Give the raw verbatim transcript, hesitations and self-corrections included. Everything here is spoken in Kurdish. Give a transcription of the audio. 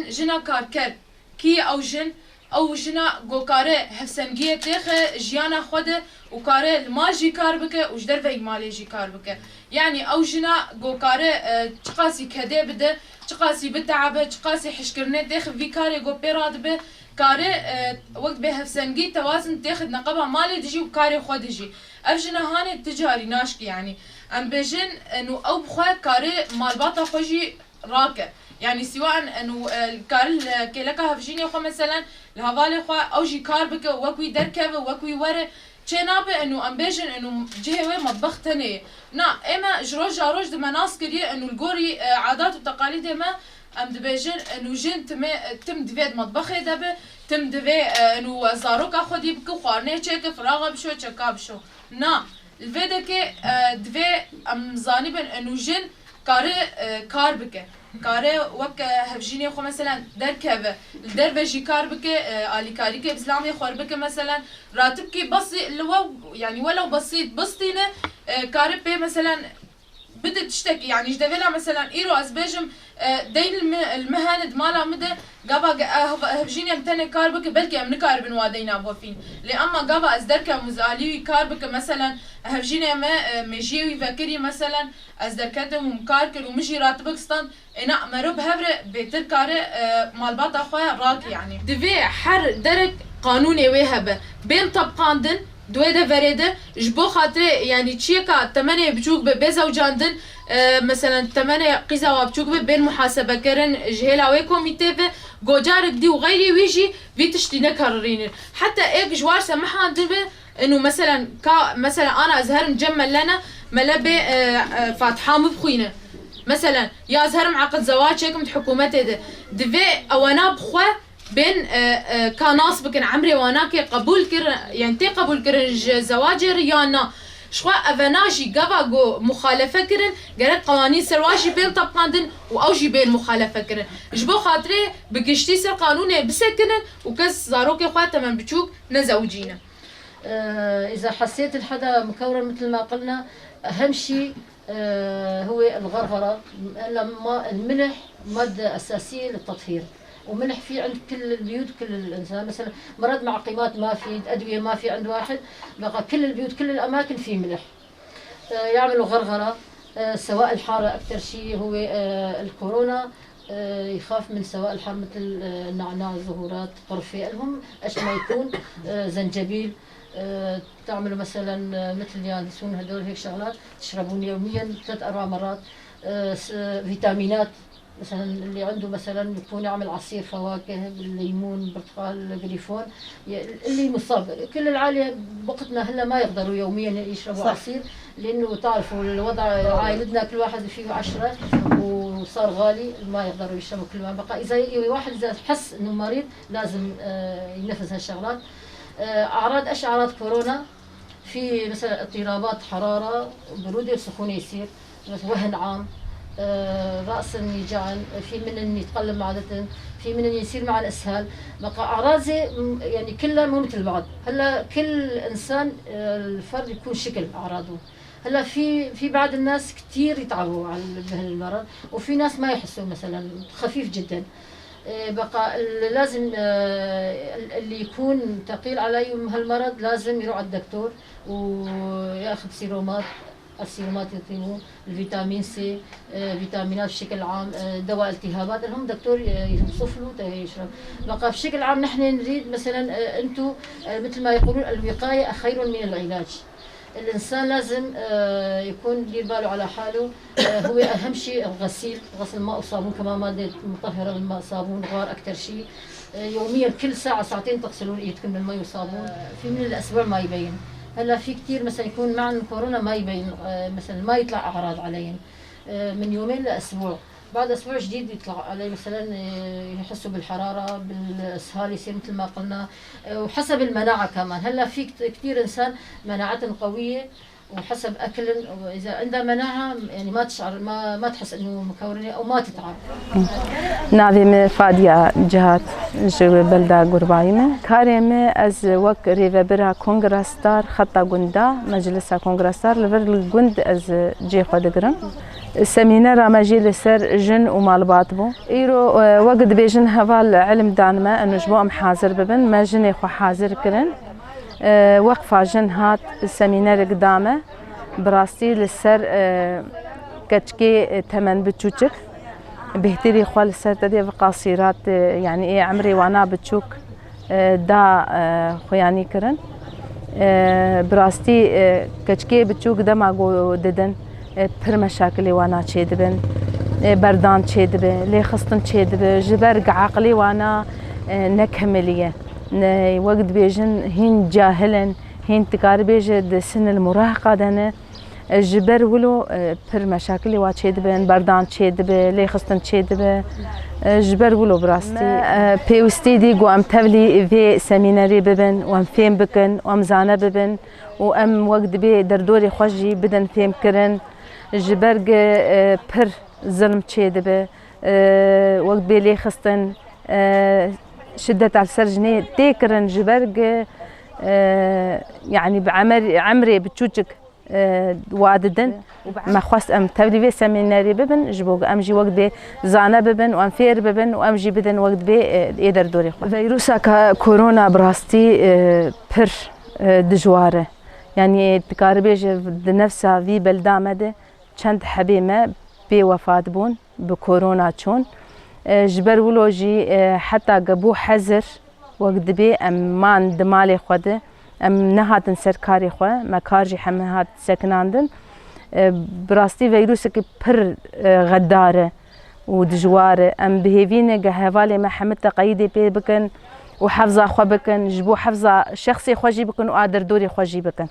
Jina karker, kî ye ew jin? Ew jina ku kare hevsengiyê têxe jiyana xwe de û kare li mal jî kar bike û ji derveyî malê jî kar bike. Yanî ew jina ku kare, e, çiqasî kedê bide, çiqasî biteebe, çiqasî hişkirinê têxe vî karê ku pê radibe, kare, e, wek dibê hevsengî tewazin têxe di neqeba malê de jî û karê xwe de jî. Ev jina hanê ti carî naşkî yanî. Em bêjin, e, nû ew bi xwe kare malbata xwe jî rake. Yanî sîwaen enû, e, kare li kêleka hevjînê xwe meselen li hevalê xwe ew jî kar bike û wek wî derkeve, wek wî were. Çê nabe enû em bêjin enû cihê wê metbex tenê ye. Na, ê me ji roja roj di me nas kiriye enû li gorî, e, adat û teqalîdê me em dibêjin enû jin timê, tim divê di metbexê de be, tim divê, e, enû zaroka xwedî bike, xwarinê çêke, firaxa bişo, çeka bişo. Na, li vê dekê, e, divê em zanîbin enû jin kare, e, kar bike. Kare wek, e, hevjînê xwe meselen derkeve, li derve jî kar bike, e, alîkarîkê bi zilamê xwe bike meselen. Ratibkî besî li we, yanî welew besît bistîne, e, kare pê meselen bide tiştekî, yanî ji devêla meselen îro ez bêjim, e, deyn li min, li min hene di mala min de, gava ge-, e, hev-, hevjînê em tenê kar bike, belkî em nikaribin wa deyna bofîn. Lê emma gava ez derkevim û ez alî wî kar bike, meselen, hevjînê me, e, mêjiyê wî vekirî, meselen, ez derketim û min kar kir û min jî ratibek stand, êna mero bi hev re bêtir kare, e, malbata xwe rake, yanî. Divê her derek qanûnê wê hebe. Bên tebqandin, di wê deverê de, ji bo xatirê, yanî çiyeka temenê biçûk be, bê zewcandin, e, meselen, temenê qîza wa biçûk be, bên muhasebekirin, ji hêla wê komîtê ve, gocarek dî û xeyrî wî jî vî tiştî nekarirînin. Heta êk ji war semihandin be, enû meselen, ka, meselen, ana ez herim cem mele ne, mele bê, e, e, fatiha min bixwîne. Meselen, ya ez herim eqid zewac çêkim di hikûmetê de. Divê ewana bi xwe bên, e, e, ka nas bikin, emrê wana kê qebûl kirin, yani tê qebûl kirin ji zewacê re yan na. Ji xwe evena jî gava ku muxalefe kirin, gerek qewanîn ser wan jî bên tebqandin û ew jî bên muxalefe kirin. Ji bo xatirê bi giştî ser qanûnê bisekinin û kes zarokê xwe temen biçûk nezewicîne. آه، إذا حسيت الحدا مكورر مثل ما قلنا، أهم شيء، آه، هو الغرغرة. هلا ما-، الملح مادة أساسية للتطهير، وملح في عند كل البيوت، كل الإنسان. مثلًا مرض معقمات ما في، أدوية ما في عند واحد، بقى كل البيوت، كل الأماكن في ملح. آه، يعملوا غرغرة، آه، سوائل حارة أكتر شي هو، آه، الكورونا، آه، يخاف من سوائل حارة متل، آه، نعناع، زهورات، قرفة، المهم إيش ما يكون، آه، زنجبيل، آه، تعملوا مثلًا، آه، متل يانسون، هدول هيك شغلات تشربون يوميًا ثلاث أربع مرات، آه، س-، فيتامينات، مثلًا اللي عنده مثلًا يكون يعمل عصير فواكه بالليمون، برتقال، غريفون، ي-، اللي مصاب. كل العائلة بوقتنا هلا ما يقدروا يوميًا يشربوا صح. عصير، لأنه تعرفوا الوضع العائلي بدنا كل واحد فيه عشرة وصار غالي، ما يقدروا يشربوا كل ما بقى. إذا ي-، واحد إذا حس إنه مريض لازم، آه، ينفذ هالشغلات. آه، أعراض، إيش أعراض كورونا؟ في مثلًا اضطرابات حرارة، برودة وسخونة يصير، مثلًا وهن عام، آه، رأسًا يجعن، في منن يتقلب معدتن، في منن يصير معن إسهال. بقى أعراض زي، م-، يعني كلها مو مثل بعض. هلا كل إنسان، آه، الفرد يكون شكل أعراضه. هلا في، في بعض الناس كتير يتعبوا على ال-، بهالمرض، وفي ناس ما يحسوا مثلًا، خفيف جدًا. آه، بقى ال-، لازم، آه، ال-، اللي يكون ثقيل عليهم هالمرض لازم يروح على الدكتور وياخذ سيرومات، السيرومات يعطيهم الفيتامين سي، آه، فيتامينات بشكل عام، آه، دواء التهابات، المهم دكتور، آه، يوصف له تا يشرب. بقى بشكل عام نحن نريد مثلًا، آه، انتو، آه، مثل ما يقولون الوقاية خير من العلاج. الإنسان لازم، آه، يكون يدير باله على حاله. آه، هو أهم شيء الغسيل، غسل ماء وصابون، كمان مادة مطهرة للماء صابون، غار أكتر شيء. آه، يوميًا كل ساعة ساعتين تغسلون إيدكم بالمي وصابون. آه، في من الأسبوع ما يبين. هلا في كتير مثلًا يكون معن كورونا ما يبين، آه، مثلًا ما يطلع أعراض عليهم. آه، من يومين لأسبوع. بعد أسبوع جديد يطلع عليه مثلًا، آه، يحسوا بالحرارة، بالإسهال يصير مثل ما قلنا، آه، وحسب المناعة كمان. هلا في كت-، كتير إنسان مناعتهم قوية وحسب أكلهم، وإذا عندها مناعة، يعني، ما تشعر، ما، ما تحس إنه مكورنة أو ما تتعب. Navê min Fadiya Cihat, ji belda Gurbayî me. Karê min, ez wek rêvebira Kongra Star, xeta gunda, Meclisa Kongra Star, li vir li gund ez cihê xwe digirim. Semînera me jî li ser jin û malbat bû. Îro, e, wek dibêjin heval ilim dan me, eno ji bo em hazir bibin, me jinê xwe hazir kirin. E, Weqfa Jin hat semînerek da me. Bi rastî li ser, e, keçikê, e, temen biçûçik, bêhtirî xwe li ser te dê ve qasîrat, e, yanî ê emrê wana biçûk, e, da, e, xuyanî kirin. E, bi rastî, e, keçikê biçûk dema ku didin, e, pir meşakilê wana çêdibin, e, berdan çêdibe, lêxistin çêdibe, ji ber ku aqilê wana, e, nekemilî ye. Ne, wek dibêjin, hîn cahil in, hîn dikarî bêje di sinil murahiqa de ne. E, ji ber wilo, e, pir meşakilê wa çêdibin, berdan çêdibe, lêxistin çêdibe. E, ji ber wilo bi rastî, e, pêwistî dî ku em tevlî vê semînerê bibin û em fêm bikin û em zane bibin û em wek dibê derdorê xwe jî bidin fêmkirin. Ji ber ku, e, pir zilm çêdibe, e, wek dibê lêxistin, e, şideta li ser jinê tê kirin, ji ber ku, e, yanî bi emer-, emrê biçûçik, e, wa didin. Me xwest em tevlî vê semînerê bibin, ji bo ku em jî wek dibê zane bibin û em fêr bibin û em jî bidin wek dibê, e, ê derdorê xwe. Veyrusa ka korona bi rastî, e, pir, e, dijwar e. Yanî dikarî bêje di nefsa vî belda me de çend hebê me bê wefat bûn, bi korona çûn. E, ji ber wilo jî, e, heta ku bû hezir, wek dibê em man di malê xwe de, em nehatin ser karê xwe, me kar jî heme hat sekinandin. E, bi rastî veyrusekî pir, e, xedar e û dijwar e. Em bi hêvî ne ku hevalê me hemî te qeyîdê pê bikin û hefza xwe bikin, ji bo hefza şexsê xwe jî bikin û a derdorê xwe jî bikin.